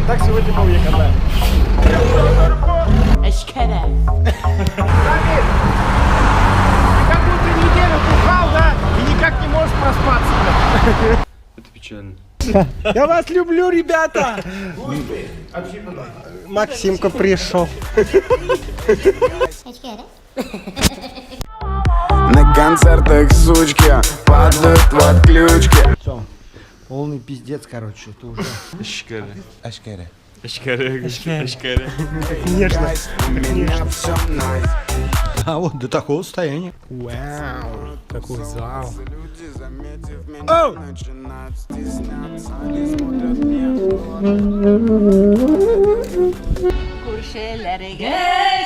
Так сегодня был я когда. Эчкәре. Рамиль, ты как будто неделю бухал, да? И никак не можешь проспаться. Это печально. Я вас люблю, ребята! Максимка пришел. На концертах сучки падают в отключке. Все. Полный пиздец, короче, это уже. Эчкәре. Эчкәре. Эчкәре. Эчкәре. Конечно. У меня все найс. А вот до такого состояния. Вау, какой зал. Люди, заметив меня, Оу! начинают стесняться. Они смотрят мне в глаза. Күршеләргә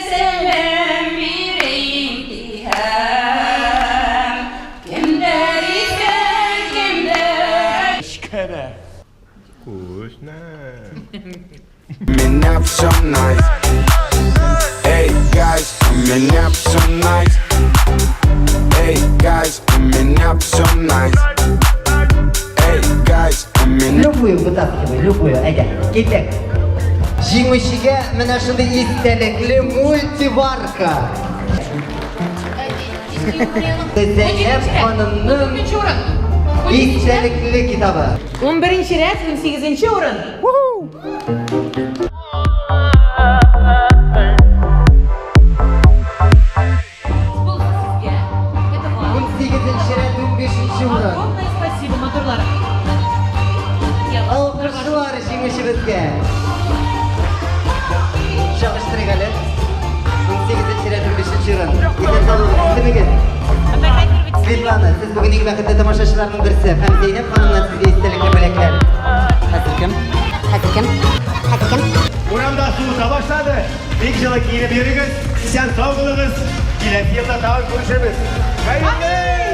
сәлам бирәм диһәм. Кемдер исән, кемдер Эчкәре. Вкусно. У меня все найс. Эй, guys, у меня все найс. Эй, guys, у меня все найс. Эй, guys, у меня. Любую вытаскивай, любую. Әйдә, киттек. Җиңүчегә менә шундый истәлекле мультиварка. Зәйнәп ханымның истәлекле китабы. 11 рәт, 18 урын. Булсын сезгә. Это вам. 18 рәт, 15 урын. Огромное спасибо, матурлар. Я вас Алкышлар җиңүчебезгә. Чагыштырыйк әле. 18 рәт, 15 урын. Исән сау булыгыз, исемегез? Светлана, сез бүген иң бәхетле тамашачыларның берсе. Һәм Зәйнәп ханымнан сезгә истәлекле бүләкләр. Хәзер кем? Хәзер кем? Хәзер кем? Урамда суыта башлады. Бик җылы киенеп йөрегез. Исән сау булыгыз. Киләсе елда тагын күрешербез. Хәерле!